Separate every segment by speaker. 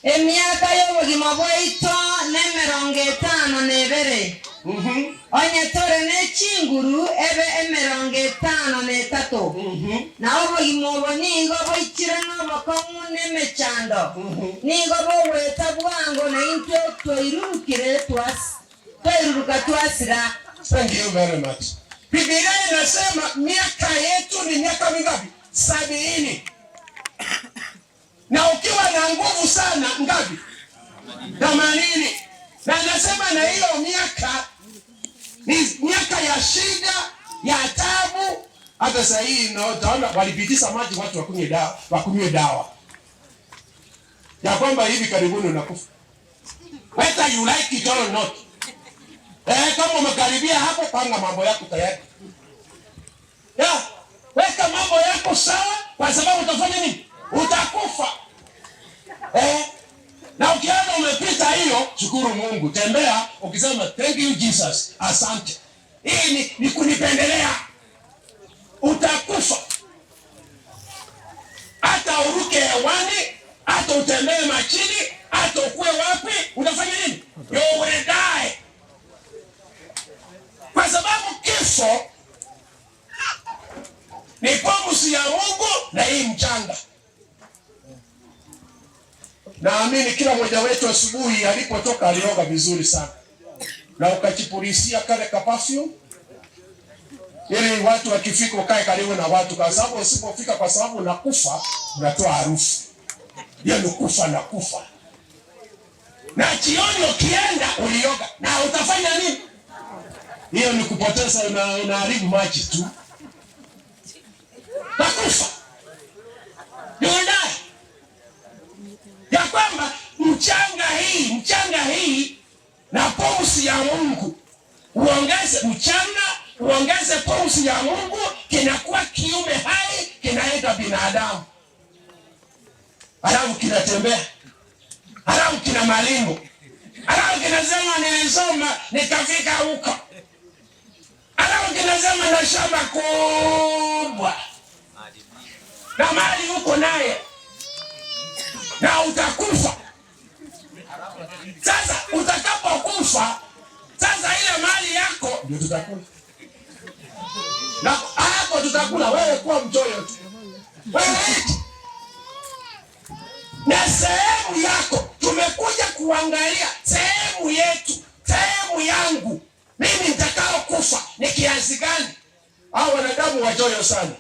Speaker 1: Emiaka y'obogima bwaito 52. Onye tore ne chinguru ebe 53. Na obogima obo nigo boichire nobokong'u na emechando, nigo bogoeta bwango, na intwe twairurukire twairuruka twasira.
Speaker 2: Thank you very much. Biblia inasema miaka yetu ni miaka mingapi? 70. Na ukiwa na nguvu sana ngapi? 80. Na anasema na hiyo miaka ni miaka ya shida, ya tabu. Hata sasa hii utaona walipitisha maji watu wakunywe dawa, wakunywe dawa. Ya kwamba hivi karibuni unakufa. Whether you like it or not. Kama umekaribia hapo, panga mambo yako tayari. Ya, weka mambo yako sawa, kwa sababu utafanya nini? Utakufa. Na ukiona umepita hiyo, shukuru Mungu. Tembea ukisema thank you Jesus, asante. Hii ni kunipendelea. Utakufa. Hata uruke hewani, hata utembee machini, hata ukue wapi, utafanya nini? You will die. Kwa sababu kifo ni pumzi ya Mungu na hii mchanga. Naamini kila mmoja wetu asubuhi alipotoka alioga vizuri sana, na ukachipulizia kale ka perfume ili watu wakifika ukae karibu na watu, kwa sababu usipofika, kwa sababu unakufa, unatoa harufu hiyo. Ni kufa na kufa. Na jioni ukienda ulioga, na utafanya nini? Hiyo ni kupoteza, unaharibu maji tu, takufa. You will die. Ya kwamba mchanga hii na pumzi ya Mungu, uongeze mchanga, uongeze pumzi ya Mungu, kinakuwa kiumbe hai, kinaitwa binadamu, halafu kinatembea, halafu kina malengo, halafu kinasema nilisoma nikafika huko, halafu kinasema na shamba kubwa na mali huko naye, na utakufa. Sasa utakapokufa, sasa ile mali yako ndio tutakula, na hapo tutakula. Wewe kuwa mchoyo tu, wewe eti. Na sehemu yako tumekuja kuangalia sehemu yetu, sehemu yangu mimi nitakao kufa ni kiasi gani? Hao wanadamu wachoyo sana,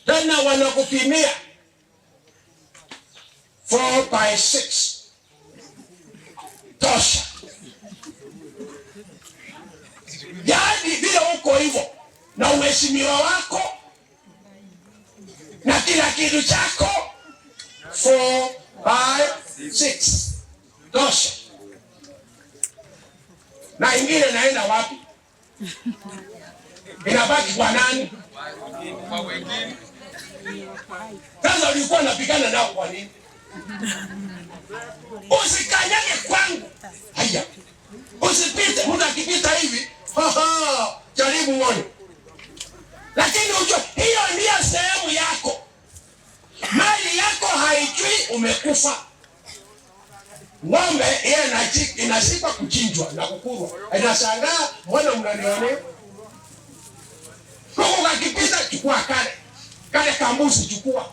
Speaker 2: tena wanakupimia 4 by 6 tosha. Yaani vile uko hivyo na uheshimiwa wako na kila kitu chako 4 by 6 tosha. Na ingine naenda wapi? Inabaki kwa nani?
Speaker 3: Kwa wengine.
Speaker 2: Sasa ulikuwa unapigana nao kwa nini? Usikanyage kwangu. Haya. Usipite, mtu akipita hivi, ha ha, jaribu uone. Lakini ujue hiyo ndiyo sehemu yako. Mali yako haijui umekufa. Ng'ombe yeye inashikwa kuchinjwa na kukurwa. Inashangaa mbona mnanionea? Kuku kakipita chukua kale. Kale kambuzi chukua.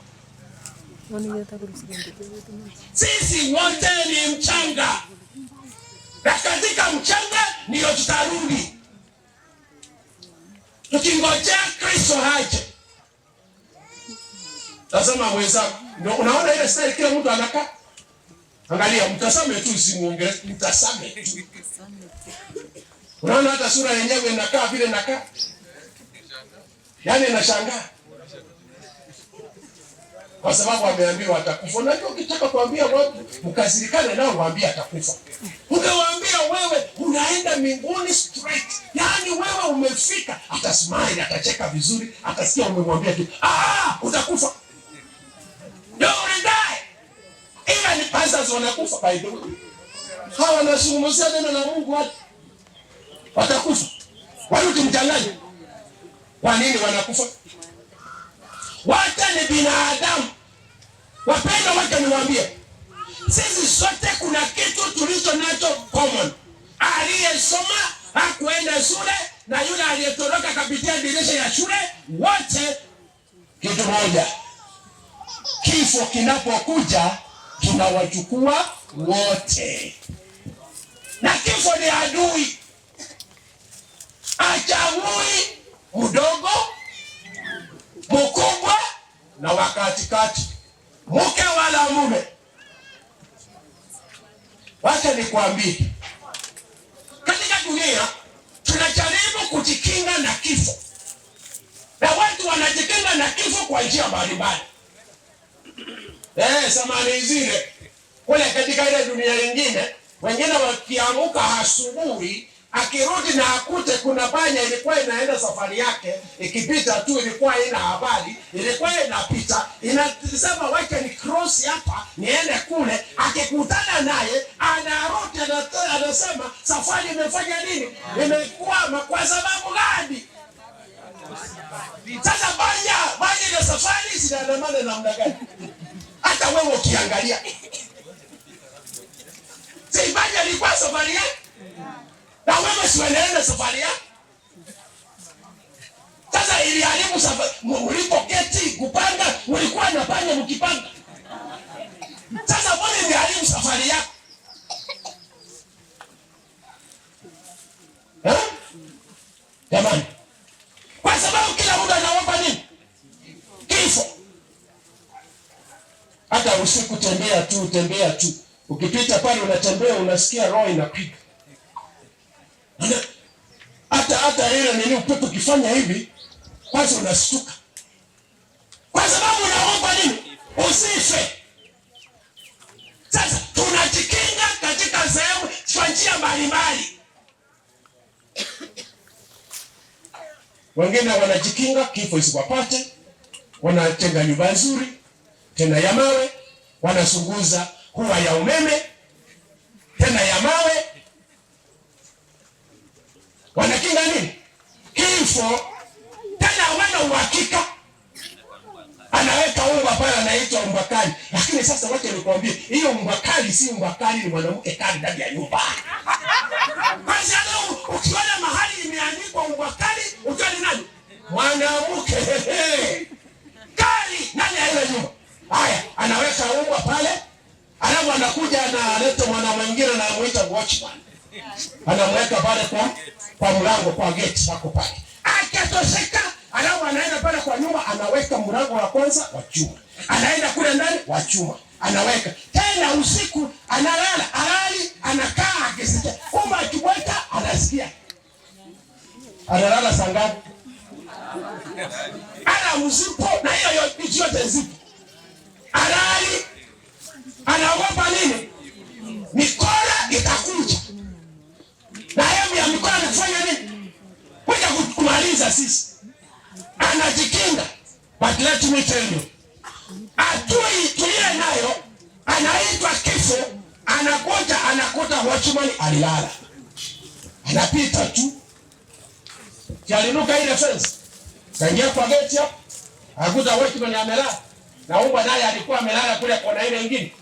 Speaker 2: Sisi wote ni mchanga. Na katika mchanga ndio tutarudi. Tukingojea Kristo aje. Tazama mwenzako. Ndio unaona ile style kila mtu anakaa. Angalia, mtazame tu, usimuongelee, mtazame tu. Unaona hata sura yenyewe inakaa vile inakaa. Yaani inashangaa. Kwa sababu ameambiwa atakufa. Unajua ukitaka kuambia watu mkasirikane nao waambie atakufa. Ungewaambia wewe unaenda mbinguni straight. Yaani wewe umefika, atasmile, atacheka vizuri, atasikia umemwambia kitu. Utakufa. You will die. Even pastors wanakufa by the way. Hawa wanazungumzia neno la Mungu watu. Watakufa. Wale ukimchanganya. Kwa nini wanakufa? Wote ni binadamu. Wapendwa, wacha niwaambie, Sisi sote kuna kitu tulicho nacho common. Aliyesoma hakuenda shule na yule aliyetoroka akapitia dirisha ya shule, wote kitu moja. Kifo kinapokuja kinawachukua wote, na kifo ni adui, achagui mdogo, mkubwa na wakatikati, mke wala mume. Wacha nikwambie, katika dunia tunajaribu kujikinga na kifo, na watu wanajikinga na kifo kwa njia mbalimbali. Zamani zile kule katika ile dunia nyingine, wengine wakiamuka asubuhi, akirudi na akute kuna panya ilikuwa inaenda safari yake, ikipita tu ilikuwa ina habari, ilikuwa inapita inasema wacha ni cross hapa niende kule. Akikutana naye anarudi, anasema safari imefanya nini? Imekwama. Kwa sababu gani? Sasa panya na safari zinaandamana namna gani? Hata wewe ukiangalia, si panya ilikuwa safari yake, na wewe si unaenda safari yake. Sasa iliharibu safari. Mlipoketi kupanga, ulikuwa na panya mkipanga. Sasa mbona iliharibu safari yako? Jamani, kwa sababu kila mtu anaomba nini? Kifo. Hata usiku tembea tu, tembea tu. Ukipita pale unatembea unasikia roho inapiga. Hata ile nini upepo ukifanya hivi kwanza unashtuka. Kwa sababu unaomba nini? Usife. Sasa tunajikinga katika sehemu kwa njia mbalimbali. Wengine wanajikinga kifo isiwapate, wanajenga nyumba nzuri tena ya mawe, wanasunguza huwa ya umeme tena ya mawe. Wanakinga nini? Kifo. Tena hawana uhakika. Anaweka umbwa pale, anaitwa umbwa kali. Lakini sasa wacha nikwambie, hiyo umbwa kali si umbwa kali, ni mwanamke kali ndani ya nyumba. Kwanza leo ukiona mahali imeandikwa umbwa kali, ujue ni nani? Mwanamke kali ndani ya ile nyumba. Haya, anaweka umbwa pale, alafu anakuja analeta mwana mwingine anamuita watchman. Anamweka pale kwa mlango, kwa gate hapo pale. Akatosheka, alafu anaenda pale kwa nyumba anaweka mlango wa kwanza wa chuma. Anaenda kule ndani wa chuma. Anaweka. Tena usiku analala, alali, anakaa akisikia. Kumbe akibweka anasikia. Analala saa ngapi? Ana mzipo na hiyo yote zipo. Alali, anaogopa nini? Mikora itakuja. Na hemu ya mikora anafanya nini? Kuja kumaliza sisi. Anajikinga. But let me tell you, atui tulie nayo anaitwa kifo, anakuja anakuta watchman alilala. Anapita tu. Aliruka ile fence. Kaingia kwa gate hapo. Akakuta watchman amelala. Na umbwa naye alikuwa amelala kule kona ile nyingine.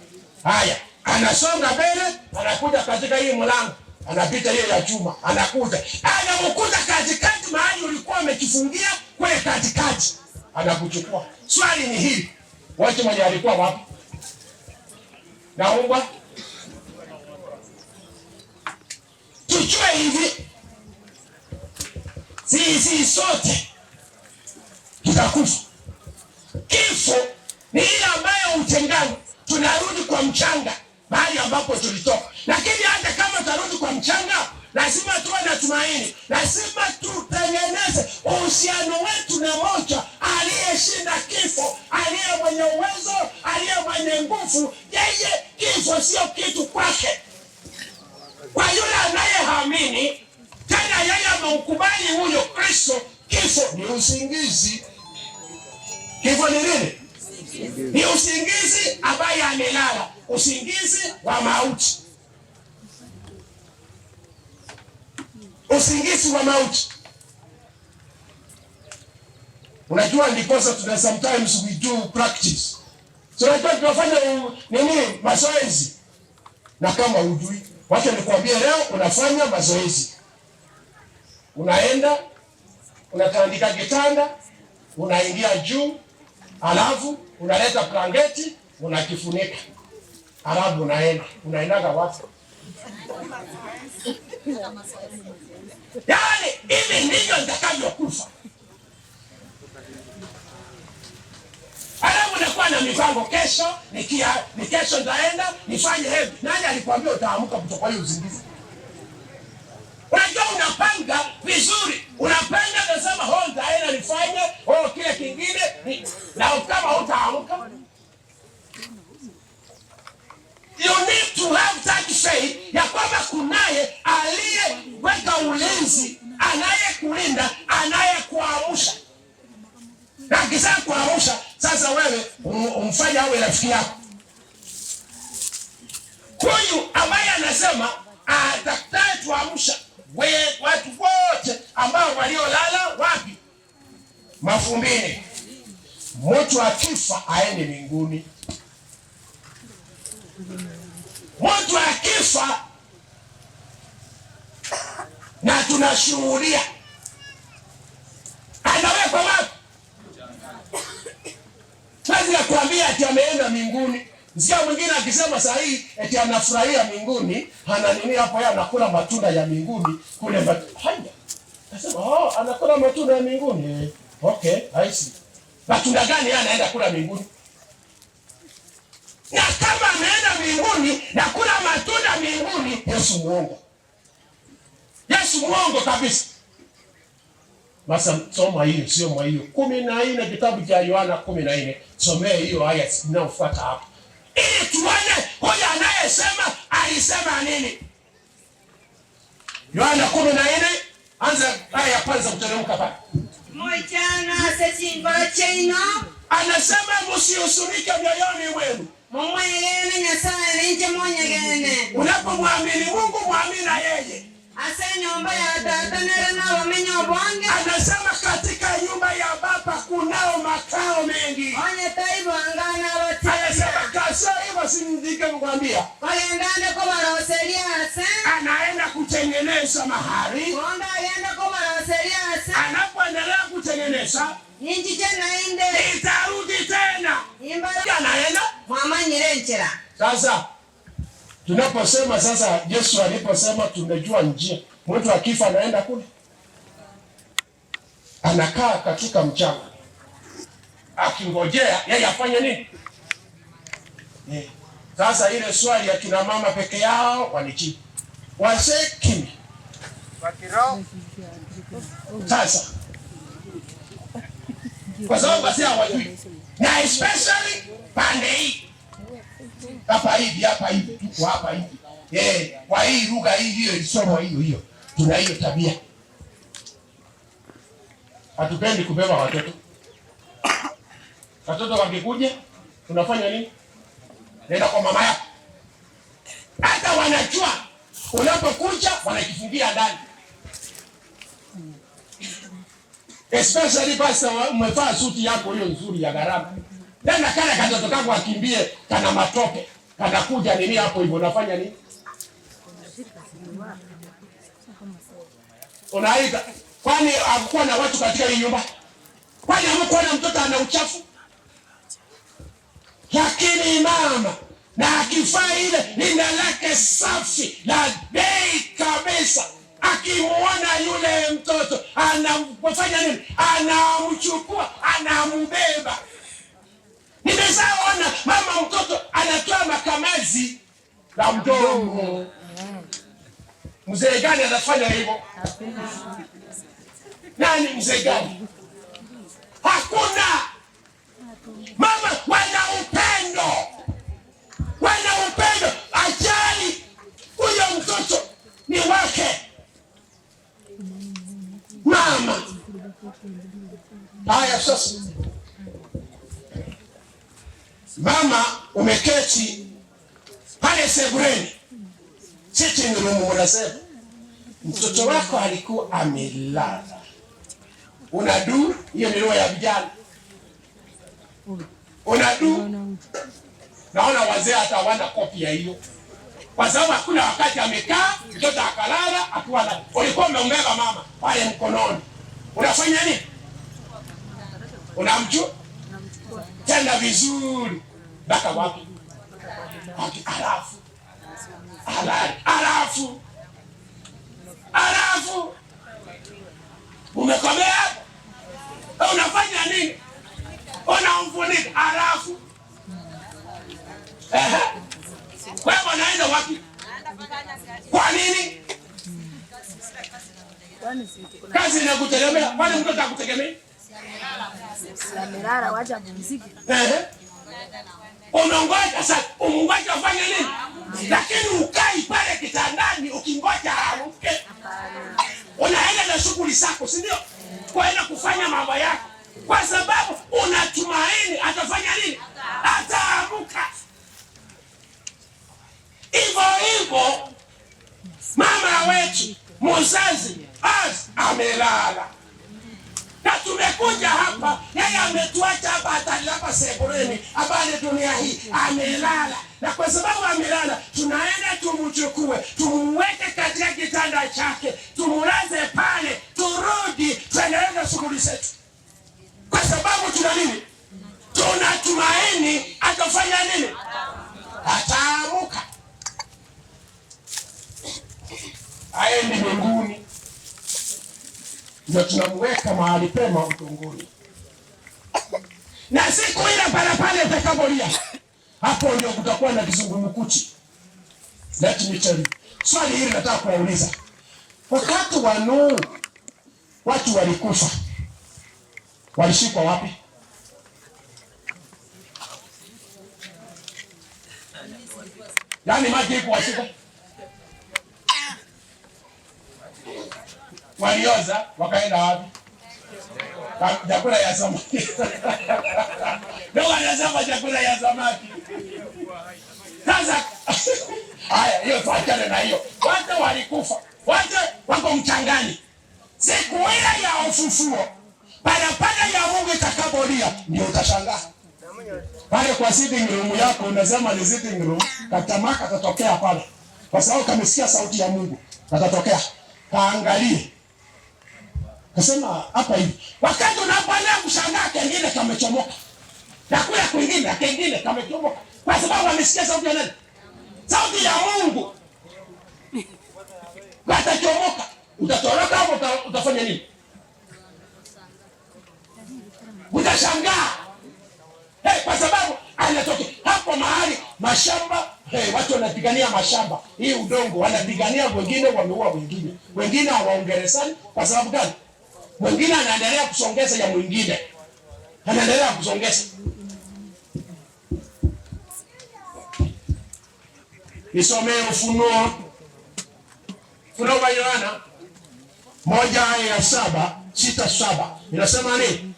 Speaker 2: Haya, anasonga mbele, anakuja katika hii mlango. Anapita ile ya chuma, anakuja. Anamkuta katikati mahali ulikuwa umekifungia kule katikati. Anakuchukua. Swali ni hili. Watchman alikuwa wapi? Na umbwa? Tujue hivi, sisi sote tutakufa. Kifo ni ile ambayo utengano, tunarudi kwa mchanga mahali ambapo tulitoka. Lakini hata kama tutarudi kwa mchanga, lazima tuwe na tumaini, lazima tutengeneze uhusiano wetu na moja aliyeshinda kifo, aliye mwenye uwezo, aliye mwenye nguvu. Yeye kifo sio kitu kwake. Kwa yule anayeamini, tena yeye amemkubali huyo Kristo, kifo ni usingizi. Kifo ni nini? Ni usingizi ambaye amelala, usingizi wa mauti. Usingizi wa mauti. Unajua ndiposa tuna sometimes we do practice. So unajua tunafanya nini mazoezi. Na kama hujui, wacha nikwambie leo, unafanya mazoezi, unaenda unatandika kitanda, unaingia juu, alafu unaleta blanketi unakifunika, alafu unaenda. Unaendaga wapi? Yaani hivi ndivyo nitakavyokufa. Alafu nakuwa na mipango, kesho ni kesho nitaenda nifanye hivi. Nani alikwambia utaamka kutoka hiyo usingizi? Unajua unapanga vizuri, unapanga unasema ho nitaenda nifanye ho kile kingine, na kama hutaamka. You need to have that faith ya kwamba kunaye aliyeweka ulinzi, anayekulinda, anayekuamsha. Na akisha kuamsha, sasa wewe umfanye awe rafiki yako. Huyu ambaye anasema atakayetuamsha watu wote ambao waliolala wapi? Mafumbini. Mtu akifa aende mbinguni. Mtu akifa, na tunashuhudia, anawekwa wapi? Kazi ya kuambia ati ameenda mbinguni. Sikia mwingine akisema saa hii eti anafurahia mbinguni, ana nini hapo, yeye anakula matunda ya mbinguni kule haya. Nasema, oh, anakula matunda ya mbinguni. Okay, I see. Matunda gani yeye anaenda kula mbinguni? Na kama ameenda mbinguni na kula matunda mbinguni, Yesu muongo. Yesu muongo kabisa. Basi soma hiyo, sio mwa hiyo. 14, kitabu cha Yohana 14. Somee hiyo aya inayofuata hapo. Ili tuone huyu anayesema alisema nini. Yohana 14, anza aya ya kwanza kuteremka pale.
Speaker 1: Moichana se cheino.
Speaker 2: Anasema msihusunike mioyoni mwenu.
Speaker 1: Mumwegene Nyasaye ninche mwonyegene.
Speaker 2: Unapomwamini Mungu mwamini na yeye.
Speaker 1: Ase nyumba ya tata nere na wamenye obwange.
Speaker 2: Anasema katika nyumba ya Baba kunao makao mengi.
Speaker 1: Onye taibo angana bati.
Speaker 2: Anasema kaso hivyo simdike kukwambia.
Speaker 1: Kalendande ko baroseria ase.
Speaker 2: Anaenda kutengeneza mahali.
Speaker 1: Konda agenda ko baroseria ase.
Speaker 2: Anapoendelea kutengeneza,
Speaker 1: Ninchi tena inde.
Speaker 2: Nitarudi tena.
Speaker 1: Imbara.
Speaker 2: Anaenda
Speaker 1: Mwamanyire nchira.
Speaker 2: Sasa tunaposema sasa, Yesu aliposema tumejua njia, mtu akifa anaenda kule, anakaa katika mchanga akingojea yeye afanye nini? Sasa ile swali ya kina mama peke yao walijibu, wazee kimya. Sasa kwa sababu basi hawajui, na especially pande hii hapa hivi, hapa hivi, tuko hapa hivi. Kwa hii lugha hii hiyo ilisomwa hiyo hiyo. Tuna hiyo tabia. Hatupendi kubeba watoto. Watoto wakikuja, tunafanya nini? Nenda kwa mama yako. Hata wanajua unapokuja wanajifungia ndani. Especially basi umevaa suti yako hiyo nzuri ya gharama. Tena kana katoto kangu akimbie kana matope, kanakuja nini hapo hivyo, unafanya nini? Unaita. Kwani hakukuwa na watu katika hii nyumba? Kwani hakukuwa na mtoto ana uchafu? Lakini mama na akifaa ile linda lake safi la bei kabisa, akimuona yule mtoto anamfanya nini? Anamchukua, anambeba. Nimeshaona mama mtoto anatoa makamazi la mdomo. Mzee gani anafanya hivyo? Nani mzee gani? Hakuna. Mama wana upendo. Wana upendo. Ajali huyo mtoto ni wake. Mama. Haya sasa. Mama umeketi pale sebuleni, sitting room mnasema, mtoto wako alikuwa amelala. Unadu, hiyo ni roho ya vijana. Unadu. Naona wazee hata hawana kopi ya hiyo. Kwa sababu hakuna wakati amekaa mtoto akalala akiwa na, ulikuwa umembeba mama pale mkononi, unafanya nini? Unamjua tena vizuri mpaka wapi? Alafu halali, alafu umekomea hapo, unafanya nini? Unamfunika, alafu wewe unaenda wapi? Kwa nini? Kazi inakutegemea, kwani mtoto akutegemea?
Speaker 4: Amelala, wacha apumzike.
Speaker 2: Unangoja sasa, umungoja afanye nini? Lakini ukai pale kitandani ukingoja amke. Unaenda na shughuli zako, si ndio? Kwenda kufanya mambo yako, kwa sababu unatumaini atafanya nini? Ataamuka. Hivyo hivyo mama wetu mzazi amelala, na tumekuja hapa, yeye ametuacha hapa, atalala sebuleni, habari dunia hii, amelala. Na kwa sababu amelala, tunaenda tumchukue, tumuweke katika kitanda chake, tumulaze pale, turudi tuendelee na shughuli zetu, kwa sababu tuna nini? Tunatumaini atafanya nini? Ataamuka, aende mbinguni. Ndio tunamweka mahali pema utunguni, na siku ile parapanda itakapolia, hapo ndio kutakuwa na kizungumkuti. Let me tell you, swali hili nataka kuwauliza. Wakati wa Nuhu watu walikufa, walishikwa wapi? Yaani maji iko washika, walioza wakaenda wapi? Chakula ya samaki. Ndio wanasema chakula ya samaki. Sasa haya, hiyo tuachane na hiyo. Watu walikufa, watu wako mchangani. Siku ile ya ufufuo, parapanda ya Mungu itakapolia, ndio utashangaa. Pale kwa sitting room yako unasema ni sitting room, katamaka katatokea pale. Kwa sababu kamesikia sauti ya Mungu, katatokea. Kaangalie. Kasema hapa hivi. Wakati unapoanza kushangaa kengine kamechomoka. Na kule kwingine kengine kamechomoka. Kwa sababu amesikia sauti ya nani? Sauti ya Mungu. Katachomoka. Utatoroka au utafanya nini? Utashangaa. Hey, kwa sababu anatoka hapo mahali mashamba. Hey, watu wanapigania mashamba, hii udongo wanapigania, wengine wameua wengine, wengine hawaongelezani. Kwa sababu gani? Mwingine anaendelea kusongeza ya mwingine, anaendelea kusongeza. Nisomee Ufunuo, Ufunuo wa Yohana 1:7-6-7 inasema nini?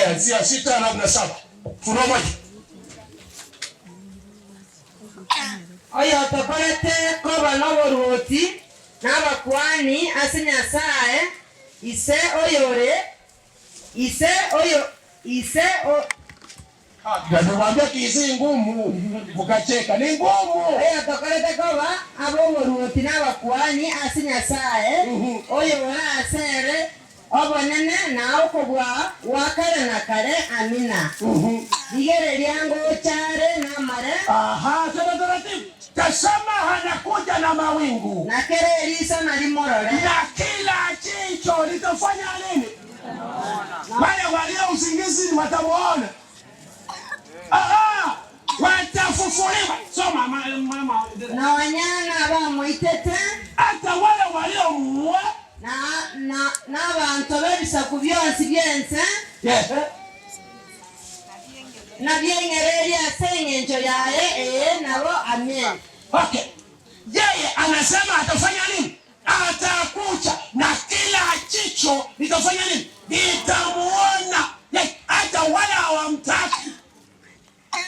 Speaker 2: Anzia 6 na 7. Ufunuo 1.
Speaker 1: Oyo tokorete koba n'oboruoti n'abakwani ase Nyasaye ise oyore ise oyo ise o
Speaker 2: Niwaambia kizi ngumu mkacheka, ni ngumu.
Speaker 1: Oyo tokorete koba ab'oboruoti n'abakwani ase Nyasaye oyore asere obonene na okobwa wa kare na kare. Amina. Igere lyangu chare na mare.
Speaker 2: Aha, sema taratibu. Tazama anakuja na mawingu.
Speaker 1: Na kere elisa na limorore.
Speaker 2: Na kila jicho litafanya nini? Wale walio usingizini watamuona. Aha, watafufuliwa. Soma mama.
Speaker 1: Na wanyana bamuitete.
Speaker 2: Hata wale waliomuua
Speaker 1: na n'abantu b'ebisaku byonsi byense na byengereri ase eng'encho yaye eye nabo amen.
Speaker 2: Okay, yeye anasema atafanya nini? Atakuja na kila jicho litafanya nini? Litamuona. Hata wale hawamtaki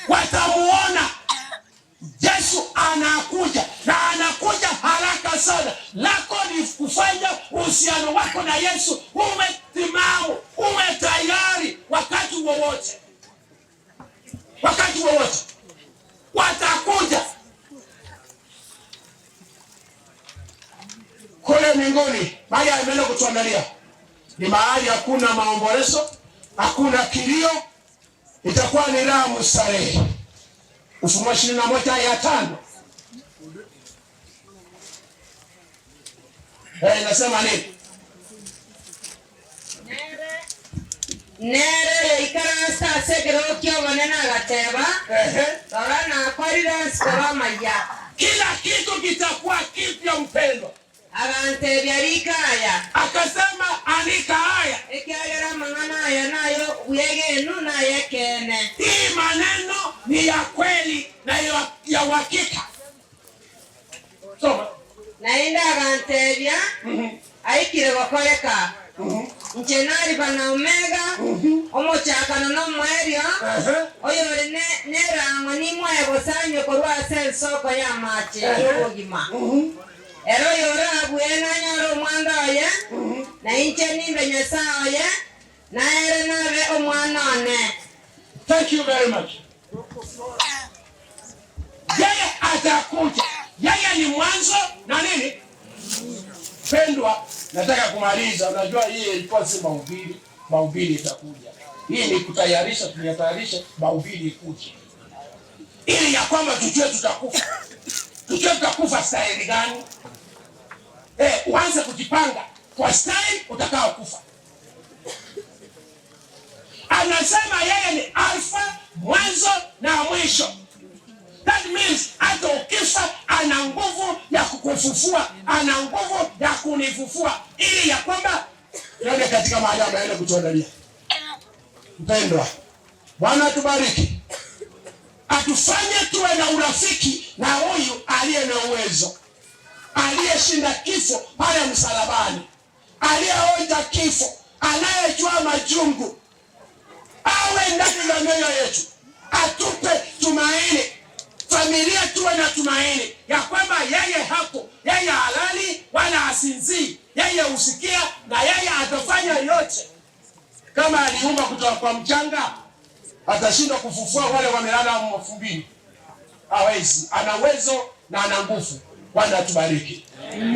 Speaker 2: watamuona. Yesu anakuja na anakuja haraka sana. Lako ni kufanya uhusiano wako na Yesu uwe timamu, uwe tayari wakati wowote. Wakati wowote. Watakuja kule mbinguni, mahali ameenda kutuandalia ni mahali hakuna maombolezo, hakuna kilio, itakuwa ni raha mustarehe. Ufunuo 21 aya 5. Inasema nini?
Speaker 1: Nere yoikaransa ase ekero kia obonene agateba, rora nakorire onsi koba amaya.
Speaker 2: Kila kitu kitakuwa kipya, mpendwa.
Speaker 1: Agantebia rikaya.
Speaker 2: Akasema andika haya.
Speaker 1: Ekiagera amang'ana aya nayo bwegenu naye kene.
Speaker 2: Hii maneno ni ya kweli na ya uhakika. Soma.
Speaker 1: Naende agantebia aikire gokoreka. Nche nalifa na omega, omochakano na omoerio, oyore nerang'o nimwae gosanywe korwa ase ensoko y'amache y'obogima. Ero oyore abue nanyore omwanda oye, na inche nimbe Nyasaye oye, na ere nabe omwana one.
Speaker 2: Thank you very much. Yeye atakuja. Yeye ni mwanzo na nini? Pendwa, nataka kumaliza. Unajua hii ilikuwa si mahubiri, mahubiri itakuja. Hii ni kutayarisha, tunatayarisha mahubiri ikuje. Ili ya kwamba tujue tutakufa. Tujue tutakufa staili gani? Uanze kujipanga kwa staili utakao kufa. Anasema yeye ni Alfa, mwanzo na mwisho. That means hata ukifa ana nguvu ya kukufufua, ana nguvu ya kunifufua, ili ya kwamba tuende katika mahali ameenda kutuandalia. Mpendwa, Bwana atubariki, atufanye tuwe na urafiki na huyu aliye na uwezo, aliyeshinda kifo pale msalabani, aliyeonja kifo, anayejua majungu, awe ndani ya mioyo yetu, atupe tumaini. Familia tuwe na tumaini ya kwamba yeye hapo, yeye halali wala asinzii, yeye husikia na yeye atafanya yote. Kama aliumba kutoka kwa mchanga, atashindwa kufufua wale wamelala mafumbini? Hawezi. Ana uwezo na ana nguvu. Bwana atubariki.